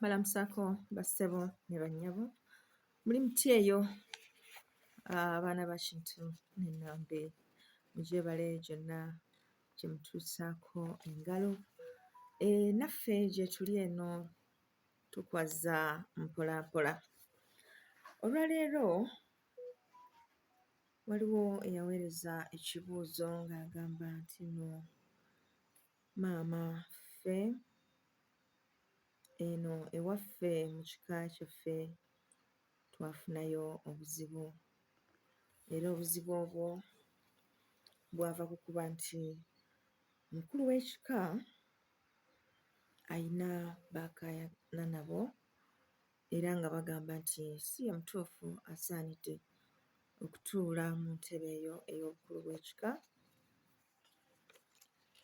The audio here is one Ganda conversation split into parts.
Mbalamusaako bassebo ne bannyabo, muli mutya eyo abaana ba Kintu ne Nnambe? Mwebale gyonna gye mutuusaako engalo. Naffe gyetuli eno tukwazza mpolampola. Olwaleero waliwo eyaweereza ekibuuzo ng'agamba nti nno maama ffe eno ewaffe mu kika kyaffe twafunayo obuzibu era obuzibu obwo bwava ku kuba nti omukulu w'ekika ayina b'akaayana nabo era nga bagamba nti si ye mutuufu asaanidde okutuula mu ntebe eyo ey'obukulu bw'ekika.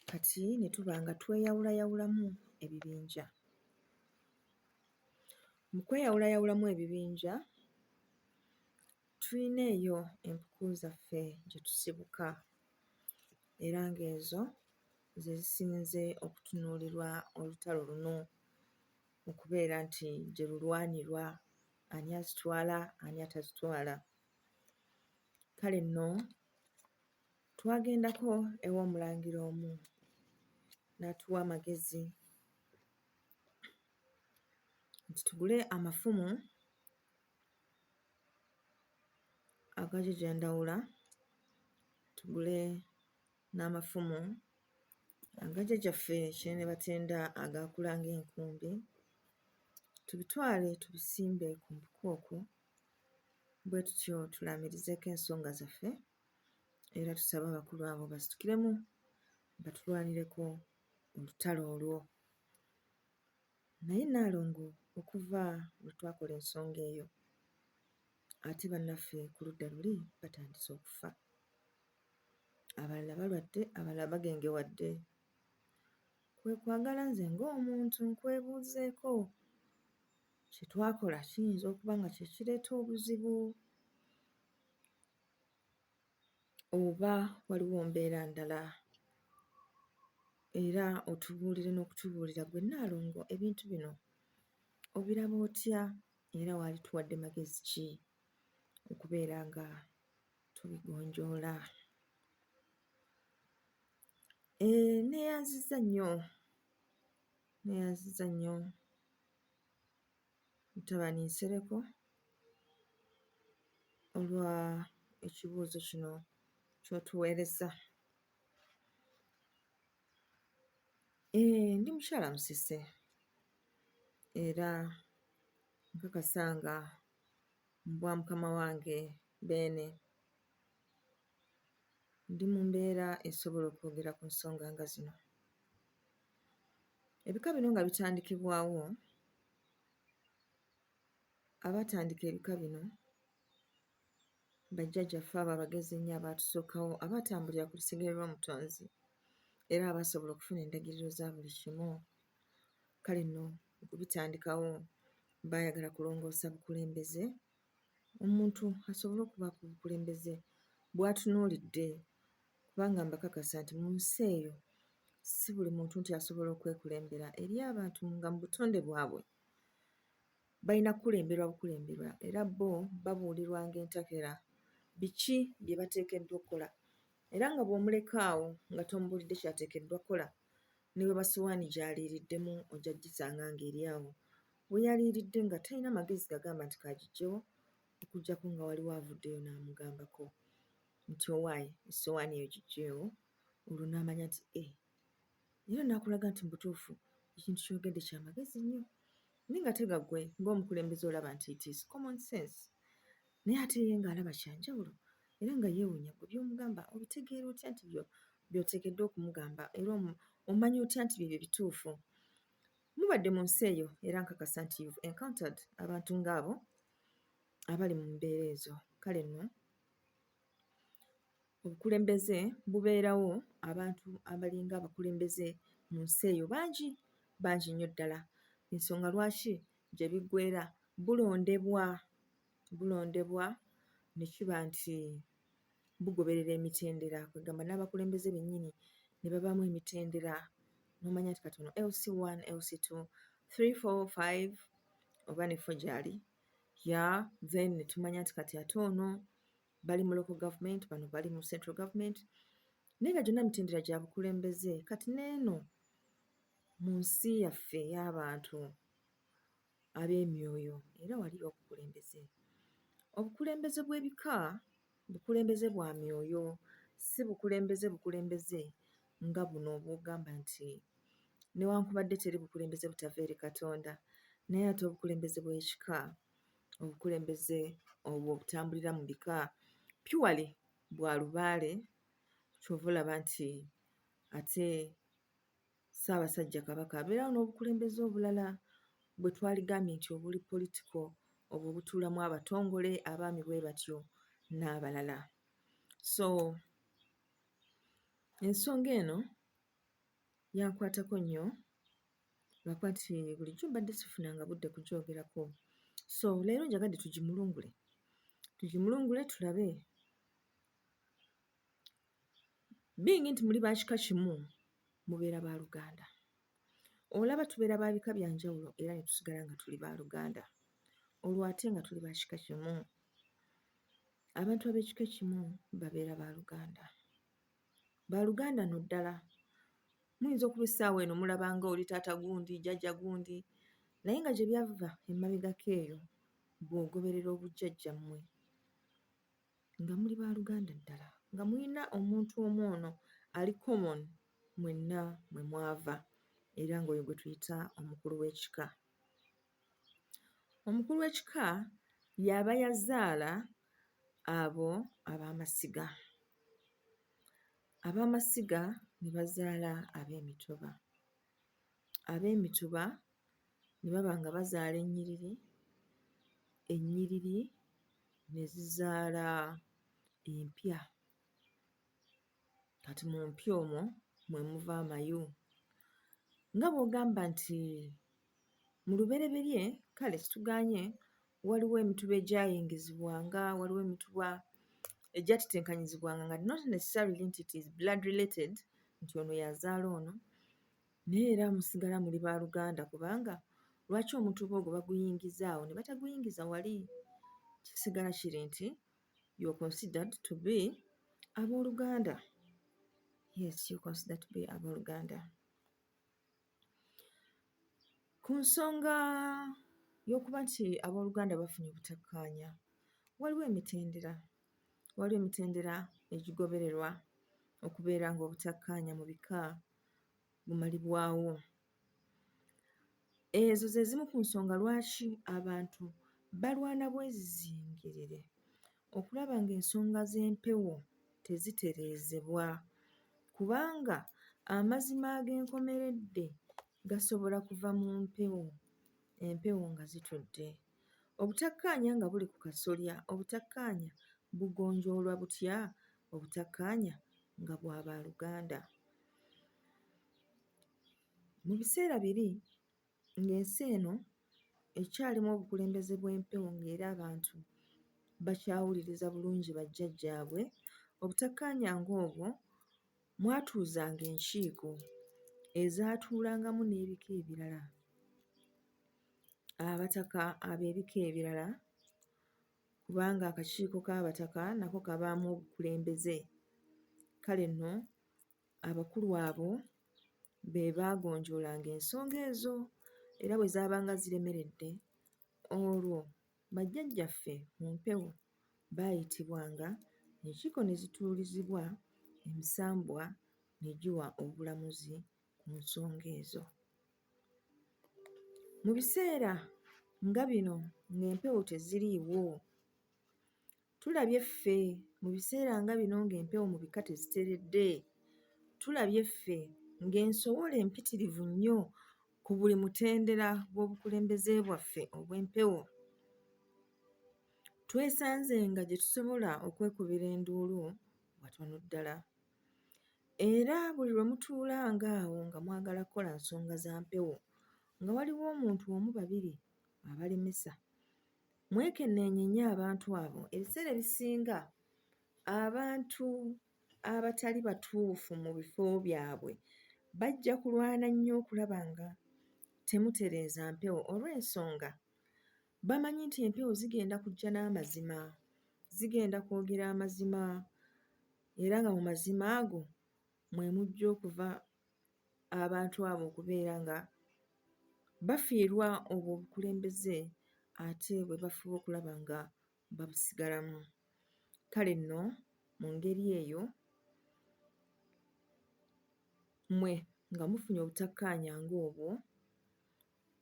Kati ne tuba nga tweyawulayawulamu ebibinja. Mu kweyawulayawulamu ebibinja, tulina eyo empuku zaffe gye tusibuka era ng'ezo ze zisinze okutunuulirwa olutalo luno okubeera nti gye lulwanirwa, ani azitwala, ani atazitwala. Kale nno twagendako ew'omulangira omu n'atuwa amagezi nti tugule amafumu aga Jjajja Ndawula, tugule n'amafumu aga Jjajjaffe Kinene Batenda agaakula ng'enkumbi, tubitwale tubisimbe ku mpuku okwo, bwe tutyo tulaamirizeeko ensonga zaffe era tusabe abakulu abo basitukiremu batulwanireko olutalo olwo. Naye Nnaalongo okuva lwe twakola ensonga eyo, ate bannaffe ku ludda luli batandise okufa. Abalala balwadde, abalala bagengewadde. Kwe kwagala nze ng'omuntu nkwebuuzeeko, kye twakola kiyinza okuba nga kye kireeta obuzibu oba waliwo mbeera ndala? Era otubuulire n'okutubuulira ggwe Nnaalongo ebintu bino obiraba otya era waalituwadde magezi ki okubeera nga tubigonjoola? Neeyanzizza nnyo, neeyanzizza nnyo mutabani Nsereko olwa ekibuuzo kino ky'otuweerezza. Ndi mukyala Musisi era nkakasa nga mu bwa mukama wange Beene ndi mu mbeera esobola okwogera ku nsonga nga zino. Ebika bino nga bitandikibwawo, abaatandika ebika bino bajjajjaffe abo abagezi ennyo abaatusookawo abaatambulira ku lusegere lw'Omutonzi era abaasobola okufuna endagiriro za buli kimu. Kale nno okubitandikawo baayagala kulongoosa bukulembeze, omuntu asobole okubaako obukulembeze bw'atunuulidde kubanga mbakakasa nti mu nsi eyo si buli muntu nti asobola okwekulembera. Eriyo abantu nga mu butonde bwabwe balina kukulemberwa bukulemberwa era bo babuulirwanga entakera biki bye bateekeddwa okukola era nga bw'omuleka awo nga tomubuulidde ky'ateekeddwa kukola ne bw'eba ssowaani gy'aliiriddemu ojja kugisanga ng'eri awo we yaliiridde nga talina magezi gagamba nti k'agiggyewo okuggyako nga waliwo avuddeyo n'amugambako nti owaaye essowaani eyo giggyeewo olwo n'amanya nti eh era n'akulaga nti mu butuufu ekintu ky'oyogedde kya magezi nnyo naye nga tega ggwe ng'omukulembeze olaba nti it is common sense naye ate ye ng'alaba kya njawulo era nga yeewuunya ggwe by'omugamba obitegeera otya nti by'oteekeddwa okumugamba era omanya otya nti byebyo ebituufu. Mubadde mu nsi eyo era nkakasa nti you've encountered abantu ng'abo abali mu mbeera ezo. Kale nno obukulembeze bubeerawo abantu abalinga abakulembeze mu nsi eyo bangi, bangi nnyo ddala. Ensonga lwaki gye biggweera bulondebwa, bulondebwa ne kiba nti bugoberera emitendera kwe ggamba n'abakulembeze bennyini ne babaamu emitendera n'omanya nti kati ono LC one, LC two, three, four, five. oba ne fo gyali ya, then ne tumanya nti kati ate ono bali mu local government, bano bali mu central government, naye nga gyonna mitendera gya bukulembeze. Kati n'eno mu nsi yaffe ey'abantu ab'emyoyo era waliyo obukulembeze. Obukulembeze bw'ebika bukulembeze bwa myoyo, si bukulembeze bukulembeze nga buno bw'ogamba nti newankubadde teri bukulembeze butava eri Katonda, naye ate obukulembeze bw'ekika, obukulembeze obwo obutambulira mu bika purely bwa lubaale, ky'ova olaba nti ate Ssaabasajja Kabaka abeerawo n'obukulembeze obulala bwe twaligambye nti obuli political, obwo obutuulamu abatongole, abaami bwe batyo n'abalala. So ensonga eno yankwatako nnyo lwakuba nti bulijjo mbadde sifunanga budde kugyogerako. So leero njagadde tugimulungule, tugimulungule tulabe being nti muli ba kika kimu mubeera baaluganda. Olaba tubeera ba bika bya njawulo era ne tusigala nga tuli baaluganda, olwo ate nga tuli ba kika kimu. Abantu ab'ekika ekimu babeera baaluganda. Baaluganda nno ddala. Muyinza okuba essaawa eno mulaba nga oli taata gundi, jjajja gundi, naye nga gye byava emabegako eyo bw'ogoberera obujjajjammwe nga muli baaluganda ddala, nga mulina omuntu omu ono ali common mwenna mwe mwava era ng'oyo gwe tuyita omukulu w'ekika. Omukulu w'ekika y'aba yazaala abo ab'amasiga. Ab'amasiga ne bazaala ab'emituba. Ab'emituba ne baba nga bazaala ennyiriri, ennyiriri ne zizaala empya. Kati mu mpya omwo mwe muva amayu. Nga bw'ogamba nti mu lubereberye, kale situgaanye waliwo emituba egyayingizibwanga, waliwo emituba egyatetenkanyizibwanga nga not necessarily nti it is blood related nti ono y'azaala ono, naye era musigala muli baaluganda kubanga lwaki omutuba ogwo baguyingiza awo ne bataguyingiza wali? Kisigala kiri nti you are considered to be abooluganda. Yes, you are considered to be abooluganda. Ku nsonga y'okuba nti abooluganda bafunye obutakkaanya, waliwo emitendera, waliwo emitendera egigobererwa okubeera ng'obutakkaanya mu bika bumalibwawo. Ezo ze zimu ku nsonga lwaki abantu balwana bwezizingirire okulaba ng'ensonga z'empewo tezitereezebwa kubanga amazima ag'enkomeredde gasobola kuva mu mpewo, empewo nga zitudde. Obutakkaanya nga buli ku kasolya, obutakkaanya bugonjoolwa butya? Obutakkaanya nga bwa baaluganda. Mu biseera biri ng'ensi eno ekyalimu obukulembeze bw'empewo ng'era abantu bakyawuliriza bulungi bajjajjaabwe, obutakkaanya ng'obwo mwatuuzanga enkiiko ezaatuulangamu n'ebika ebirala. Abataka ab'ebika ebirala kubanga akakiiko k'abataka nako kabaamu obukulembeze. Kale nno abakulu abo be baagonjoolanga ensonga ezo era bwe zaabanga ziremeredde olwo bajjajjaffe mu mpewo baayitibwanga enkiiko ne zituulizibwa emisambwa ne giwa obulamuzi ku nsonga ezo. Mu biseera nga bino ng'empewo teziriiwo, tulabye ffe mu biseera nga bino ng'empewo mu bika teziteredde, tulabye ffe ng'ensowole mpitirivu nnyo ku buli mutendera gw'obukulembeze bwaffe obw'empewo, twesanze nga gye tusobola okwekubira enduulu watono ddala. Era buli lwe mutuula ng'awo nga mwagala kukola nsonga za mpewo nga waliwo omuntu omu babiri abalemesa, mwekenneenye nnyo abantu abo. Ebiseera ebisinga abantu abatali batuufu mu bifo byabwe bajja kulwana nnyo okulaba nga temutereeza mpewo olw'ensonga Bamanyi nti empewo zigenda kujja n'amazima, zigenda kwogera amazima era nga mu mazima ago mwe mujja okuva abantu abo okubeera nga bafiirwa obwo obukulembeze ate bwe bafuba okulaba nga babusigalamu. Kale nno mu ngeri eyo mmwe nga mufunye obutakkaanya ng'obwo,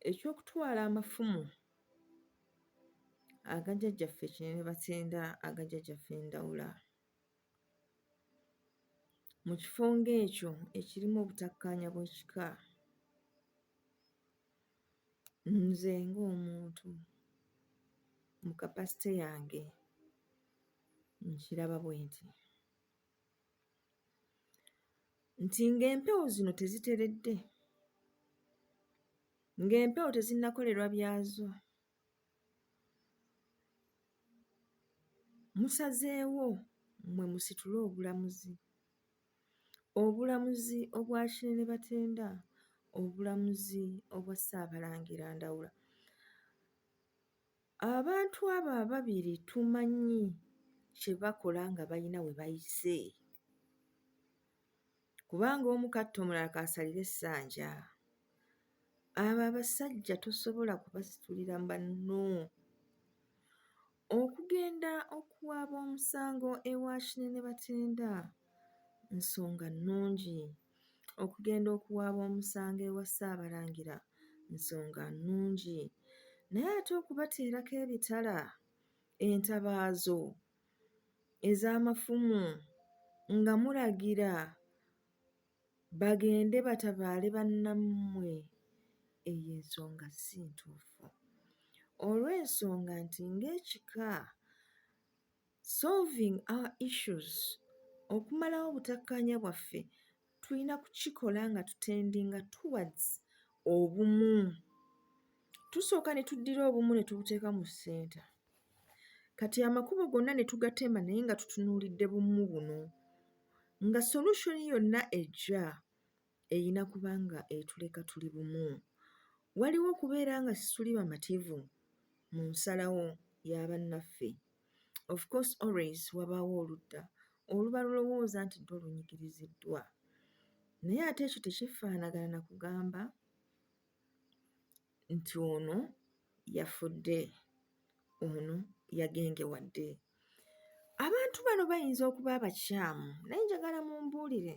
eky'okutwala amafumu aga jjajjaffe Kinene Batenda, aga jjajjaffe Ndawula mu kifo ng'ekyo ekirimu obutakkaanya bw'ekika, nze ng'omuntu mu kapasite yange nkiraba bwenti nti ng'empewo zino teziteredde, ng'empewo tezinnakolerwa byazo, musazeewo mmwe musitule obulamuzi, obulamuzi obwa Kinene Batenda, obulamuzi obwa Ssaabalangira Ndawula. Abantu abo ababiri tumanyi kye bakola nga balina we bayise kubanga omu katta omulala k'asalire essanja. Abo abasajja tosobola kubasitulira banno. Okugenda okuwaaba omusango ewa Kinene Batenda nsonga nnungi. Okugenda okuwaaba omusango ewa Ssaabalangira nsonga nnungi. Naye ate okubateerako ebitala, entabaazo ez'amafumu nga mulagira bagende batabaale bannammwe, eyo ensonga si ntuufu. Olw'ensonga nti ng'ekika solving our issues, okumalawo obutakkaanya bwaffe tulina kukikola nga tutendinga towards obumu. Tusooka ne tuddira obumu ne tubuteeka mu ssenta. Kati amakubo gonna ne tugatema naye nga tutunuulidde bumu buno. Nga solution yonna ejja erina kuba nga etuleka tuli bumu. Waliwo okubeera nga situli bamativu mu nsalawo ya bannaffe. Of course always wabaawo oludda oluba lulowooza nti lwo lunyigiriziddwa. Naye ate ekyo tekifaanagana na kugamba nti ono yafudde, ono yagengewadde. Abantu bano bayinza okuba abakyamu naye njagala mumbuulire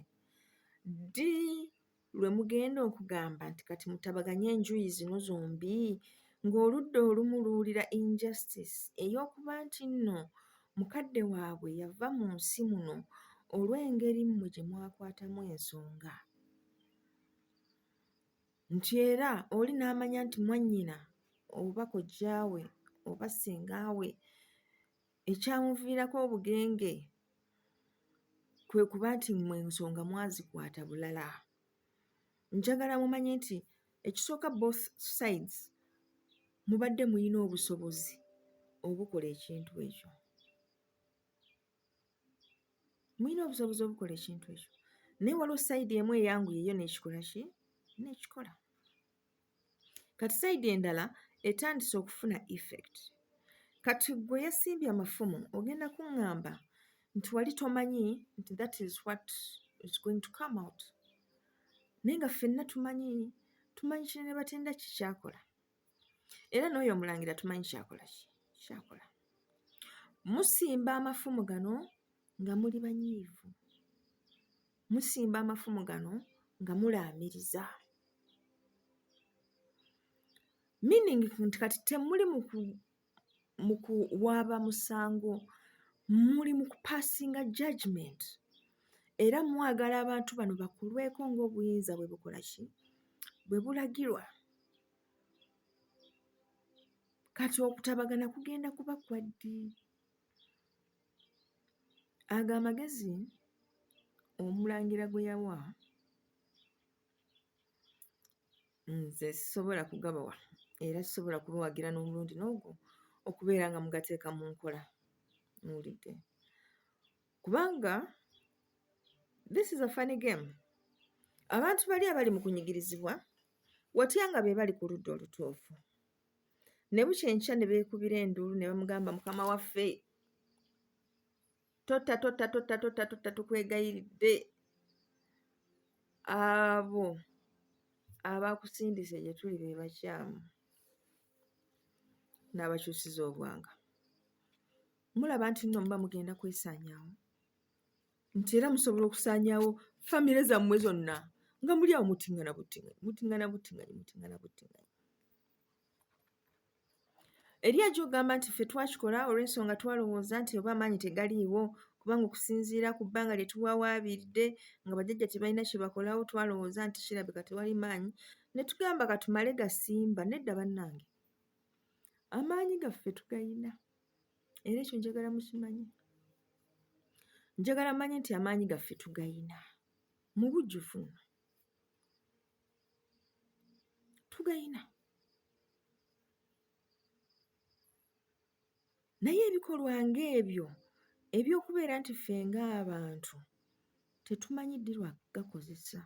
ddi lwe mugenda okugamba nti kati mutabaganye enjuyi zino zombi ng'oludda olumu luwulira injustice ey'okuba nti nno mukadde waabwe yava mu nsi muno olw'engeri mmwe gye mwakwatamu ensonga. Nti era oli n'amanya nti mwannyina oba kojjaawe oba ssengaawe ekyamuviirako obugenge kwe kuba nti mmwe ensonga mwazikwata bulala. Njagala mumanye nti ekisooka both sides mubadde mulina obusobozi obukola ekintu ekyo. Mulina obusobozi obukola ekintu ekyo. Naye waliwo sayidi emu eyanguye yo n'ekikola ki? N'ekikola. Kati sayidi endala etandise okufuna effect. Kati ggwe yasimbye amafumu ogenda kuŋŋamba nti wali tomanyi nti that is what is going to come out. Naye nga ffenna tumanyi, tumanyi Kinene Batenda ki ky'akola. Era n'oyo omulangira tumanyi ky'akola ki? Ky'akola. Musimba amafumu gano nga muli banyiivu. Musimba amafumu gano nga mulaamiriza. Meaning nti kati temuli mu kuwaaba musango, muli mu kupaasinga judgement era mwagala abantu bano bakolweko ng'obuyinza bwe bukola ki? Bwe bulagirwa. Kati okutabagana kugenda kuba kwa ddi? Ago amagezi omulangira gwe yawa nze sisobola kugabawa era sisobola kubawagira n'omulundi n'ogwo okubeera nga mugateeka mu nkola. Muwulidde? Kubanga this is a funny game. Abantu bali abali mu kunyigirizibwa watya nga be bali ku ludda olutuufu. Ne bukya enkya ne beekubira enduulu ne bamugamba, Mukama waffe, totta, totta, totta, totta, totta, tukwegayiridde. Abo abakusindise gye tuli be bakyamu. N'abakyusiza obwanga. Mulaba nti nno muba mugenda kwesaanyaawo, nti era musobola okusaanyaawo famire zammwe zonna nga muli awo mutiŋŋana butiŋŋanyi, mutiŋŋana butiŋŋanyi, mutiŋŋana butiŋŋanyi. Eri ajja okugamba nti ffe twakikola olw'ensonga twalowooza nti oba amaanyi tegaliiwo, kubanga okusinziira ku bbanga lye tuwawaabiridde nga bajjajja tebalina kye bakolawo, twalowooza nti kirabika tewali maanyi, ne tugamba ka tumale gasimba. Nedda bannange, amaanyi gaffe tugayina, era ekyo njagala mukimanye. Njagala mumanye nti amaanyi gaffe tugayina mu bujjuvu nno, tugayina. Naye ebikolwa ng'ebyo eby'okubeera nti ffe ng'abantu tetumanyi ddi lwa kugakozesa,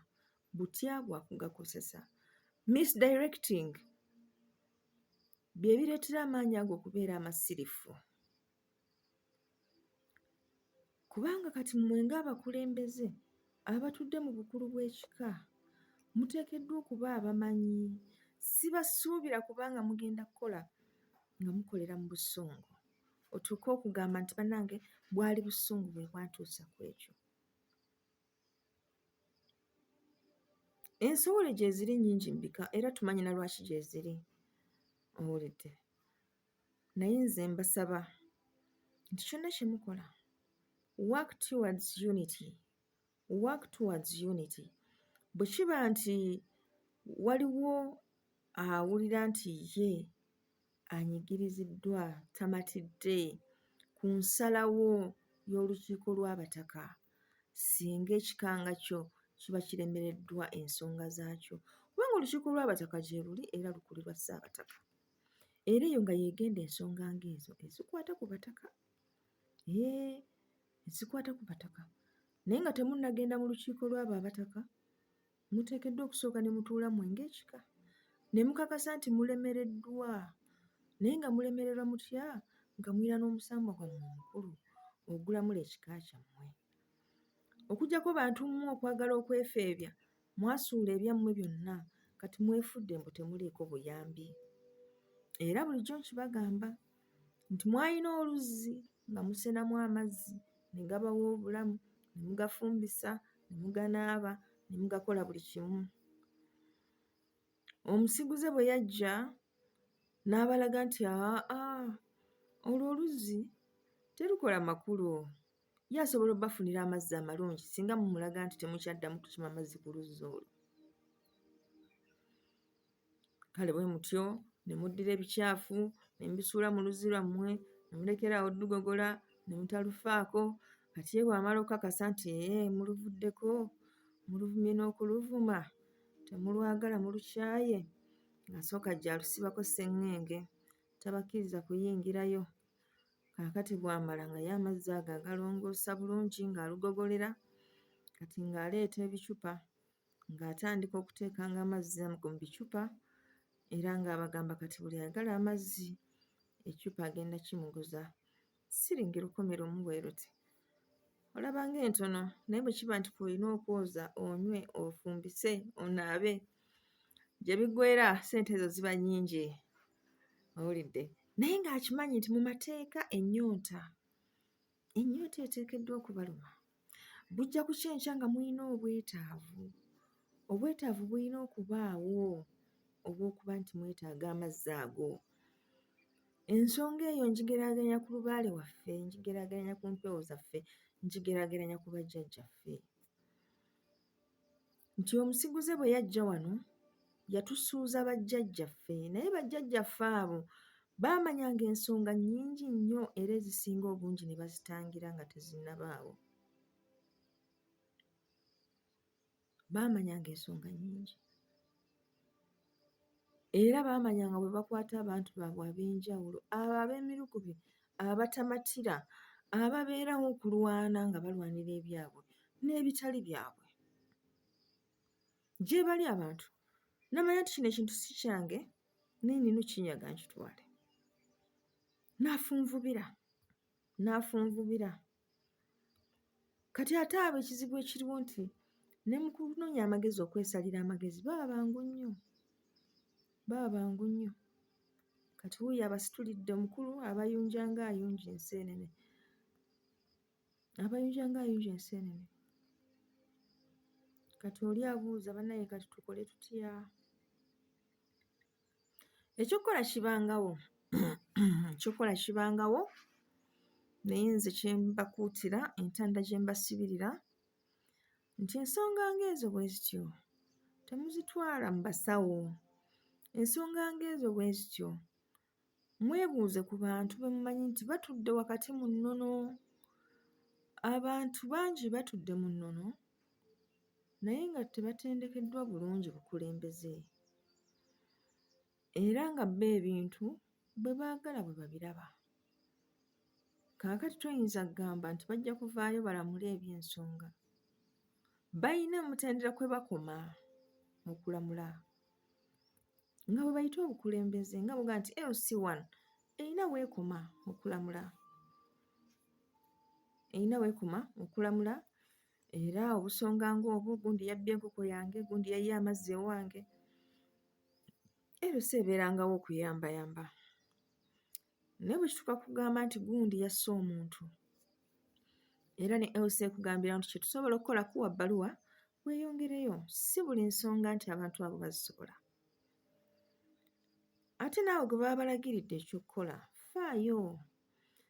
butya bwa kugakozesa, misdirecting, bye bireetera amaanyi ago okubeera amasirifu. Kubanga kati mmwe ng'abakulembeze abatudde mu bukulu bw'ekika muteekeddwa okuba abamanyi. Sibasuubira kubanga mugenda kukola nga mukolera mu busungu. Otuuke okugamba nti bannange bwali busungu bwe bwantuusa ku ekyo. Ensowole gyeziri nnyingi mu bika era tumanyi na lwaki gyeziri. Owulidde? Naye nze mbasaba nti kyonna kye mukola, work towards unity, work towards unity. Bwe kiba nti waliwo awulira nti ye anyigiriziddwa, tamatidde ku nsalawo y'olukiiko lw'Abataka, singa ekika nga kyo kiba kiremereddwa ensonga zaakyo, kubanga olukiiko lw'Abataka gyeruli era lukulirwa Ssaabataka. Era eyo nga y'egenda ensonga ng'ezo ezikwata ku Bataka. Eeh, ezikwata ku Bataka. Naye nga temunnagenda mu lukiiko lw'abo Abataka, muteekeddwa okusooka ne mutuula mmwe ng'ekika ne mukakasa nti mulemereddwa. Naye nga mulemererwa mutya nga mulina n'omusambwa gwammwe omukulu ogulamula ekika kyammwe? Okuggyako bantu mmwe okwagala okwefeebya, mwasuula ebyammwe byonna kati mwefudde mbu temuliiko buyambi. Era bulijjo nkibagamba nti mwalina oluzzi nga musenamu amazzi ne gabawa obulamu, ne mugafumbisa, ne muganaaba, ne mugakola buli kimu. Omusiguze bwe yajja n'abalaga nti aa olwo oluzzi terukola makulu, ye asobola obafunira amazzi amalungi singa mumulaga nti temukyaddamu kukima mazzi ku luzzi olwo. Kale bwe mutyo ne muddira ebikyafu ne mubisuula mu luzzi lwammwe ne mulekera awo oddugogola ne mutalufaako. Kati ye bw'amala okukakasa nti ee muluvuddeko, muluvumye n'okuluvuma, temulwagala mulukyaye, ng'asooka ajja alusibako sseŋŋenge tabakkiriza kuyingirayo. Kaakati bw'amala nga ye amazzi ago agalongoosa bulungi ng'alugogolera, kati ng'aleeta ebicupa ng'atandika okuteekanga amazzi ago mu bicupa era ng'abagamba kati buli ayagala amazzi eccupa agenda kimuguza siringi 1000 bwe luti. Olaba ng'entono naye bwe kiba nti kw'olina okwoza onywe, ofumbise, onaabe, gye biggweera ssente ezo ziba nnyingi. Owulidde? Naye ng'akimanyi nti mu mateeka ennyonta, ennyonta eteekeddwa okubaluma. Bujja kukya enkya nga mulina obwetaavu. Obwetaavu bulina okubaawo obw'okuba nti mwetaaga amazzi ago. Ensonga eyo ngigeraageranya ku lubaale waffe, ngigeraageranya ku mpewo zaffe, ngigeraageranya ku bajjajjaffe. Nti omusiguze bwe yajja wano yatusuuza bajjajjaffe naye bajjajjaffe abo baamanyanga ensonga nnyingi nnyo era ezisinga obungi ne bazitangira nga tezinnabaawo. Baamanyanga ensonga nnyingi era baamanyanga bwe bakwata abantu baabwe ab'enjawulo abo ab'emirugubi, abatamatira, ababeerawo okulwana nga balwanira ebyabwe n'ebitali byabwe. Gyebali abantu namanya nti kino ekintu si kyange naye nina okinyaga nkitwale. N'afunvubira, n'afunvubira. Kati ate abo ekizibu ekiriwo nti ne mu kunoonya amagezi okwesalira amagezi baba bangu nnyo, baba bangu nnyo. Kati wuuyo abasitulidde omukulu abayunja ng'ayunja enseenene, abayunja ng'ayunja enseenene. Kati oli abuuza bannange kati tukole tutya? Ekyokukola kibangawo, ekyokukola kibangawo naye nze kye mbakuutira, entanda gye mbasibirira nti ensonga ng'ezo bwe zityo temuzitwala mu basawo. Ensonga ng'ezo bwe zityo mwebuuze ku bantu be mumanyi nti batudde wakati mu nnono. Abantu bangi batudde mu nnono naye nga tebatendekeddwa bulungi bukulembeze era nga bo ebintu bwe baagala bwe babiraba. Kaakati toyinza kugamba nti bajja kuvaayo balamule eby'ensonga. Balina omutendera kwe bakoma okulamula nga bwe bayita obukulembeze nga bw'ogamba nti LC1 erina w'ekoma okulamula, erina w'ekoma okulamula era obusonga ng'obwo gundi yabbye enkoko yange, gundi yayiye amazzi ewange, LC ebeerangawo okuyambayamba. Naye bwe kituuka ku kugamba nti gundi yasse omuntu, era ne LC ekugambira nti kye tusobola okukola kuwa bbaluwa weeyongereyo. Si buli nsonga nti abantu abo bazisobola. Ate naawe gwe baba balagiridde eky'okukola faayo.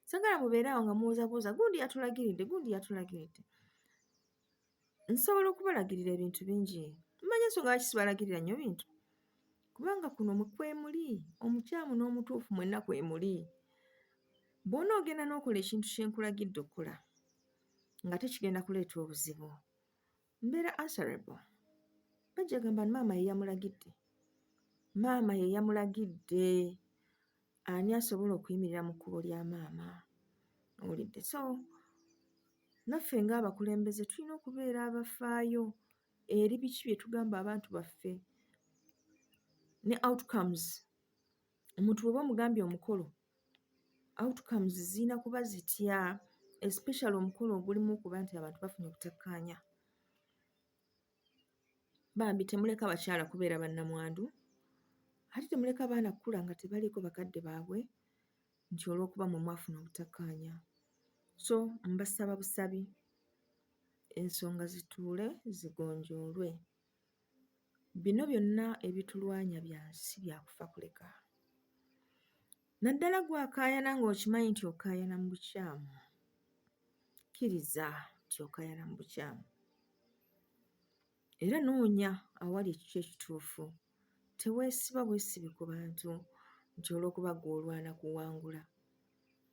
Sagala mubeere awo nga muwozabuuza gundi yatulagiridde, gundi yatulagiridde. Nsobola okubalagirira ebintu bingi. Mmanyi ensonga lwaki sibalagirira nnyo bintu? Kubanga kuno mwe kwemuli, omukyamu n'omutuufu mwenna kwemuli. Bw'onoogenda n'okola ekintu kye nkulagidde okukola nga tekigenda kuleeta obuzibu, mbeera answerable. Bajja gamba maama ye yamulagidde, maama ye yamulagidde. Ani asobola okuyimirira mu kkubo lya maama? Owulidde? So naffe ng'abakulembeze tulina okubeera abafaayo eri biki bye tugamba abantu baffe ne outcomes. Omuntu bw'oba omugambye omukolo, outcomes zirina kuba zitya especially omukolo ogulimu okuba nti abantu bafunye obutakkaanya. Bambi temuleka bakyala kubeera bannamwandu ate temuleka baana kukula nga tebaliiko bakadde baabwe nti olw'okuba mwe mwafuna obutakkaanya. So mbasaba busabi ensonga zituule zigonjoolwe. Bino byonna ebitulwanya bya nsi bya kufa kuleka. Naddala ggwe akaayana ng'okimanyi nti okaayana mu bukyamu, kkiriza nti okaayana mu bukyamu era noonya awali ekikyo ekituufu. Teweesiba bwesibi ku bantu nti olw'okuba ggwe olwana kuwangula.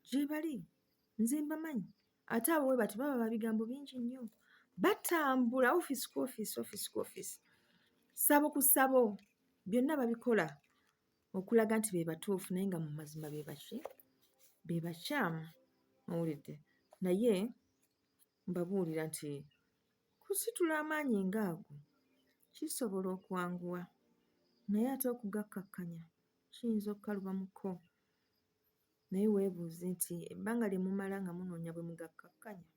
Gyebali nze mbamanyi ate abo bwe batyo baba ba bigambo bingi nnyo. Batambula ofiisi ku ofiisi, ofiisi ku ofiisi, ssabo ku ssabo, byonna babikola okulaga nti be batuufu naye nga mu mazima be baki? Be bakyamu. Owulidde? Naye mbabuulira nti kusitula amaanyi ng'ago kisobola okwanguwa naye ate okugakkakkanya kiyinza okukalubamuko. Naye weebuuze nti ebbanga lye mumala nga munoonya bwe mugakkakkanya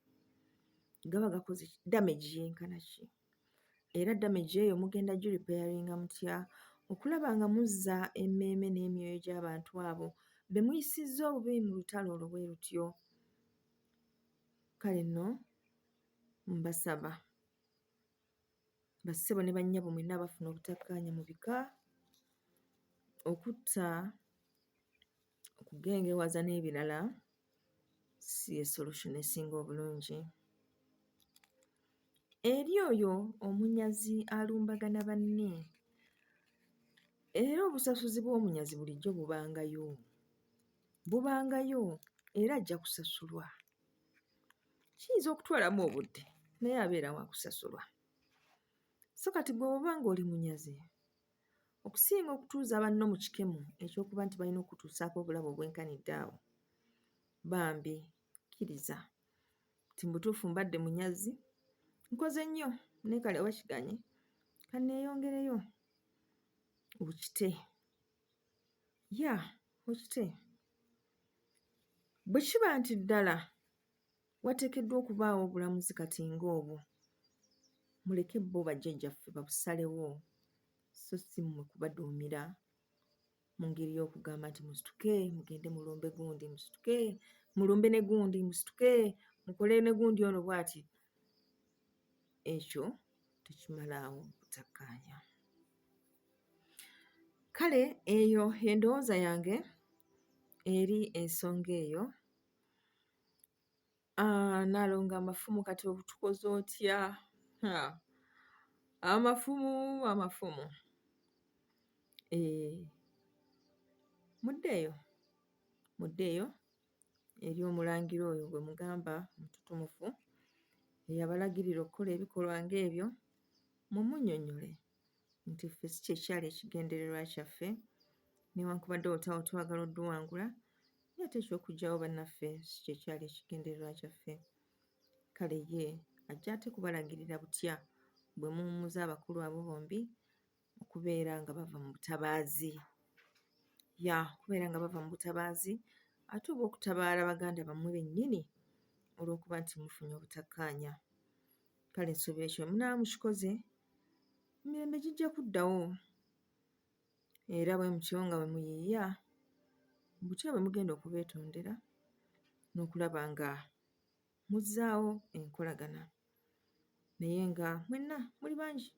gaba gakoze damage yenkana ki? Era damage eyo mugenda giripairinga mutya okulaba nga muzza emmeeme n'emyoyo gy'abantu abo be muyisizza obubi mu lutalo olwo bwe lutyo? Kale nno mbasaba bassebo ne bannyabo mwenna abafuna obutakkaanya mu bika, okutta, okugengewaza n'ebirala si ye solution esinga obulungi. Eri oyo omunyazi alumbagana banne, era obusasuzi bw'omunyazi bulijjo bubangayo, bubangayo era ajja kusasulwa. Kiyinza okutwalamu obudde naye abeera wa kusasulwa. So kati ggwe bw'oba ng'oli munyazi, okusinga okutuuza banno mu kikemo eky'okuba nti balina okukutuusaako obulabe obwenkanidde awo, bambi kkiriza nti mu butuufu mbadde munyazi, nkoze nnyo naye kale oba kiganye ka nneeyongereyo. Okite, yeah okite. Bwe kiba nti ddala wateekeddwa okubaawo obulamuzi kati ng'obwo, muleke bo bajjajjaffe babusalewo so si mmwe kubaduumira mu ngeri y'okugamba nti musituke mugende mulumbe gundi, musituke mulumbe ne gundi, musituke mukole ne gundi ono bw'ati. Ekyo tekimalaawo butakkaanya. Kale eyo y'endowooza yange eri ensonga eyo. Ah, Nnaalongo amafumu kati otukoze otya? Ha, amafumu amafumu. Eh, muddeeyo muddeeyo eri omulangira oyo gwe mugamba omututumufu eyabalagirira okukola ebikolwa ng'ebyo mumunnyonnyole nti ffe si kye kyali ekigendererwa kyaffe newankubadde olutalo twagala odduwangula naye ate eky'okuggyawo bannaffe si kye kyali ekigendererwa kyaffe. Kale ye ajja ate kubalagirira butya bwe muwummuza abakulu abo bombi okubeera nga bava mu butabaazi. Ya okubeera nga bava mu butabaazi ate obw'okutabaala baganda bammwe bennyini olw'okuba nti mufunye obutakkaanya. Kale nsuubira ekyo bwe munaaba mukikoze emirembe gijja kuddawo era bwe mutyo nga bwe muyiiya butya bwe mugenda okubeetondera n'okulaba nga muzzaawo enkolagana. Naye nga mwenna muli bangi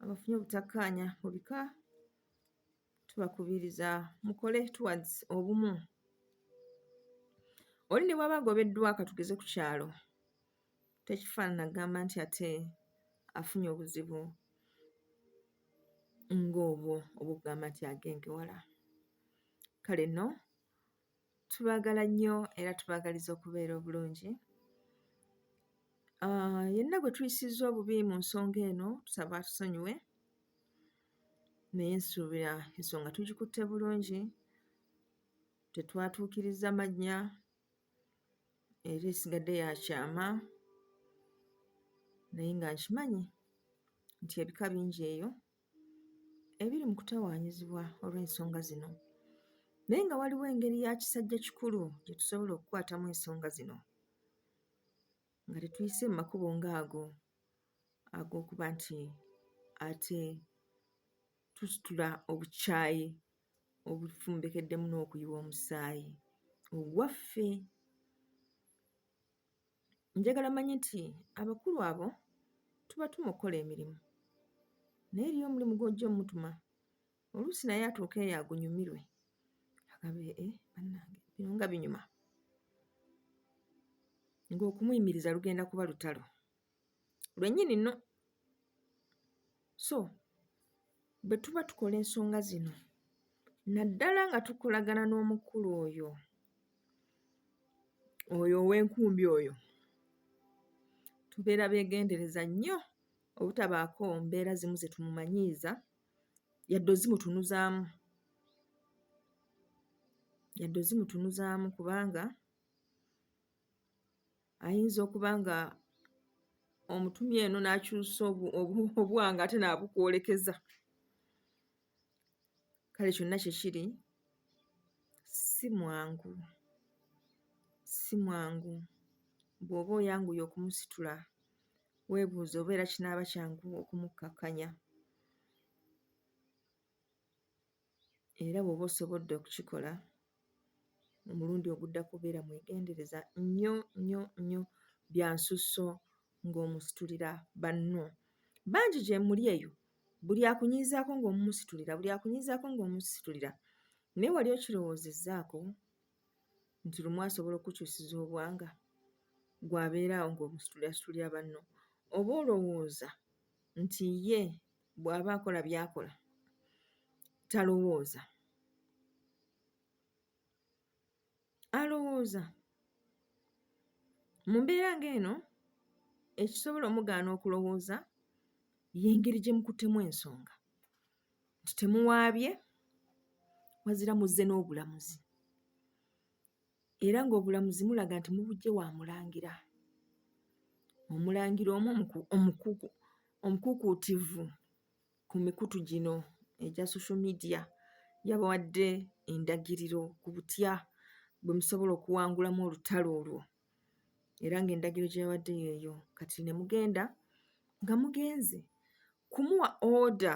abafunye obutakkaanya mu bika tubakubiriza mukole towards obumu. Oli ne bw'aba agobeddwa katugeze ku kyalo tekifaanana kugamba nti ate afunye obuzibu ng'obwo obw'okugamba nti agengewala. Kale nno tubaagala nnyo era tubaagaliza okubeera obulungi. Ah, yenna gwe tuyisizza obubi mu nsonga eno tusaba atusonyiwe naye nsuubira ensonga tugikutte bulungi tetwatuukirizza mannya era esigadde ya kyama naye nga nkimanyi nti ebika bingi eyo ebiri mu kutawaanyizibwa olw'ensonga zino naye nga waliwo engeri ya kisajja kikulu gye tusobola okukwatamu ensonga zino nga tetuyise mu makubo ng'ago ag'okuba nti ate tusitula obukyayi obufumbekeddemu n'okuyiwa omusaayi ogwaffe. Njagala manye nti abakulu abo tubatuma okukola emirimu naye eriyo omulimu gw'ojja omutuma oluusi naye atuuke eyo agunyumirwe agambe eh, bannange bino nga binyuma ng'okumuyimiriza lugenda kuba lutalo lwennyini nno. So bwe tuba tukola ensonga zino naddala nga tukolagana n'omukulu oyo oyo ow'enkumbi oyo tubeera beegendereza nnyo obutabaako mbeera zimu ze tumumanyiiza yadde ozimutunuzaamu yadde ozimutunuzaamu kubanga ayinza okuba nga omutumye eno n'akyusa obwanga ate n'abukwolekeza. Kale kyonna kye kiri si mwangu, si mwangu. Bw'oba oyanguye okumusitula weebuuze oba era kinaaba kyangu okumukkakkanya. Era bw'oba osobodde okukikola omulundi oguddako beera mwegendereza nnyo nnyo nnyo bya nsusso ng'omusitulira banno. Bangi gye muli eyo buli akunyiizaako ng'omumusitulira, buli akunyiizaako ng'omusitulira naye wali okirowoozezzaako nti lumu asobola okukukyusiza obwanga ggwe abeera awo ng'omusitulirasitulira banno oba olowooza nti ye bw'aba akola by'akola talowooza? Alowooza. Mu mbeera ng'eno ekisobola omugaana okulowooza y'engeri gye mukuttemu ensonga nti temuwaabye wazira muzze n'obulamuzi era ng'obulamuzi mulaga nti mubuggye wa mulangira. Omulangira omu omukuukuutivu ku mikutu gino egya social media yabawadde endagiriro ku butya bwe musobola okuwangulamu olutalo olwo era ng'endagiro gye yawadde yeeyo kati ne mugenda nga mugenze kumuwa oda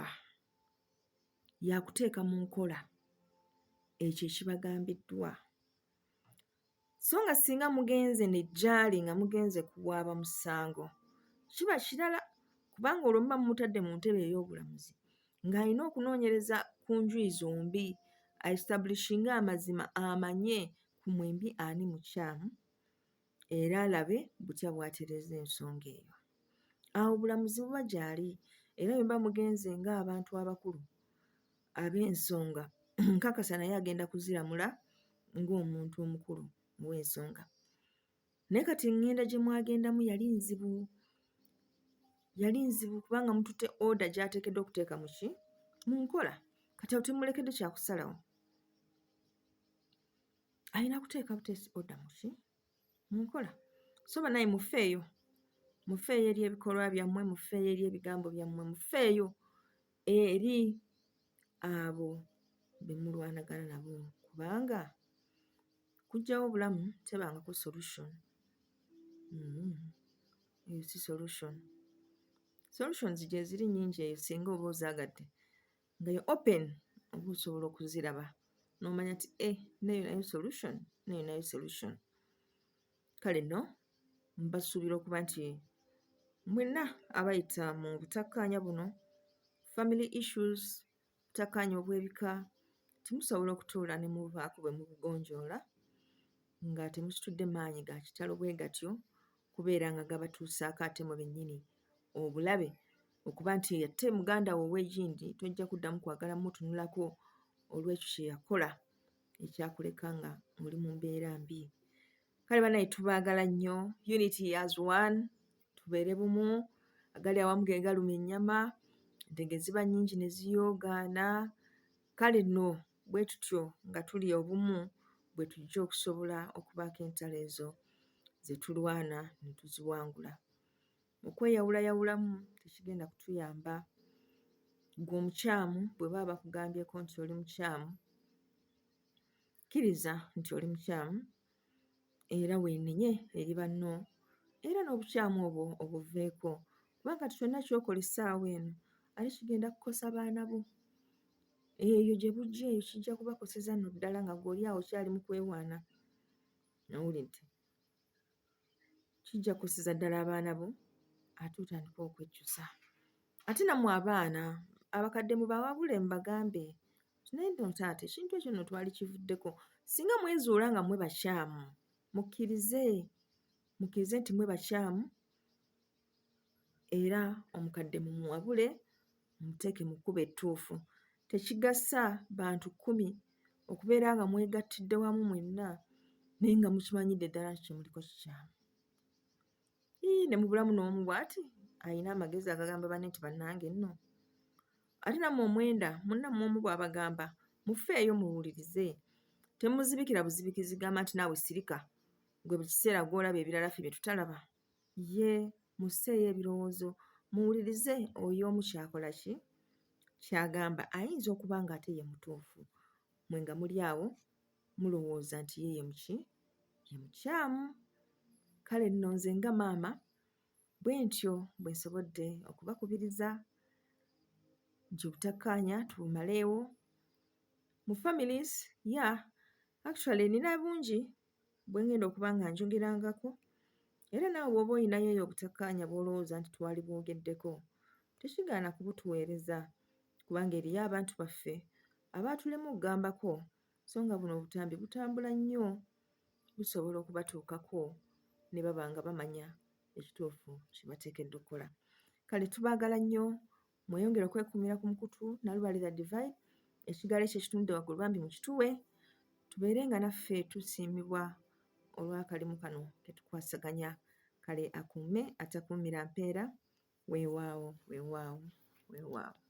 yakuteeka mu nkola ekyo ekibagambiddwa so nga singa mugenze ne gyali nga mugenze kuwaaba musango kiba kirala kubanga olwo muba mumutadde mu ntebe ey'obulamuzi ng'alina okunoonyereza ku njuyi zombi aestablishinge amazima amanye ku mwembi ani mukyamu era alabe butya bw'atereeza ensonga eyo. Awo obulamuzi buba gyali era bwe muba mugenze ng'abantu abakulu ab'ensonga nkakasa naye agenda kuziramula ng'omuntu omukulu ow'ensonga. Naye kati ŋŋenda gye mwagendamu yali nzibu, yali nzibu kubanga mututte order gy'ateekeddwa okuteeka mu ki? Mu nkola. Kati awo temumulekedde kya kusalawo. Alina kuteeka buteesi order mu ki? Mu nkola. So banaye mufeeyo, mufeeyo eri ebikolwa byammwe, mufeeyo eri ebigambo byammwe, mufeeyo eri abo be mulwanagana nabo kubanga Okuggyawo obulamu tebangako solution. Eyo si solution. Solutions gyeziri nnyingi eyo singa oba ozaagadde nga yo open oba osobola okuziraba n'omanya nti eh n'eyo nayo solution, n'eyo nayo solution. Kale nno mbasuubira okuba nti mwenna abayita mu butakkaanya buno, family issues, obutakkaanya obw'ebika temusobola okutuula ne mubaako bwe mubugonjoola nga temusitudde maanyi ga kitalo bwe gatyo kubeera nga gabatuusaako ate mwe bennyini obulabe okuba nti ate muganda wo ow'egindi tojja kuddamu kwagala mmutunulako olw'ekyo kye yakola ekyakuleka nga oli mu mbeera mbi. Kale banaye tubaagala nnyo unity as one tubeere bumu agali awamu ge galuma ennyama entege ziba nnyingi ne ziyoogaana kale nno bwe tutyo nga tuli obumu bwe tujja okusobola okubaako entalo ezo ze tulwana ne tuziwangula. Okweyawulayawulamu tekigenda kutuyamba. Ggwe omukyamu bwe baba bakugambyeko nti oli mukyamu, kkiriza nti oli mukyamu era weenenye eri banno era n'obukyamu obwo obuveeko kuba kati kyonna ky'okola essaawa eno ate kigenda kukosa baana bo. Eyo gye bujja eyo kijja kubakoseza nno ddala nga ggwe oli awo okyali mu kwewaana. Owulidde? Kijja kukoseza ddala abaana bo ate otandike okwejjusa. Ate nammwe abaana abakadde mubawabule mubagambe nti naye nno taata ekintu ekyo nno twali kivuddeko. Singa mwezuula nga mmwe bakyamu mukkirize, mukkirize nti mmwe bakyamu era omukadde mumuwabule mumuteeke mu kkubo ettuufu. Tekigasa bantu kkumi okubeera nga mwegattidde wamu mwenna naye nga mukimanyidde ddala nti kye muliko kikyamu. Ii ne mubulamu n'omu bw'ati alina amagezi agagamba banne nti bannange nno. Ate nammwe omwenda munnammwe omu bw'abagamba mufeeyo muwulirize. Temuzibikira buzibikizi gamba nti naawe sirika ggwe buli kiseera gw'olaba ebirala ffe bye tutalaba. Ye musseeyo ebirowoozo muwulirize oyo omu ky'akola ki? Ky'agamba ayinza okuba ng'ate ye mutuufu mmwe nga muli awo mulowooza nti ye ye muki? Ye mukyamu. Kale nno nze nga maama bwentyo bwe nsobodde okubakubiriza nti obutakkaanya tubumaleewo mu families yeah actually nina bungi bwe ngenda okuba nga njogerangako era naawe bw'oba olinayo eyo obutakkaanya bw'olowooza nti twalibwogeddeko tekigaana kubutuweereza kubanga eriyo abantu baffe abaatulema okugambako so nga buno obutambi butambula nnyo busobola okubatuukako ne baba nga bamanya ekituufu kye bateekeddwa okukola. Kale tubaagala nnyo mweyongere okwekuumira ku mukutu Nalubaale the Divine ekigalo ekyo ekitunudde waggulu bambi mukituwe tubeere nga naffe tusiimibwa olw'akalimu kano ke tukwasaganya. Kale akuume atakuumira mpeera weewaawo weewaawo weewaawo.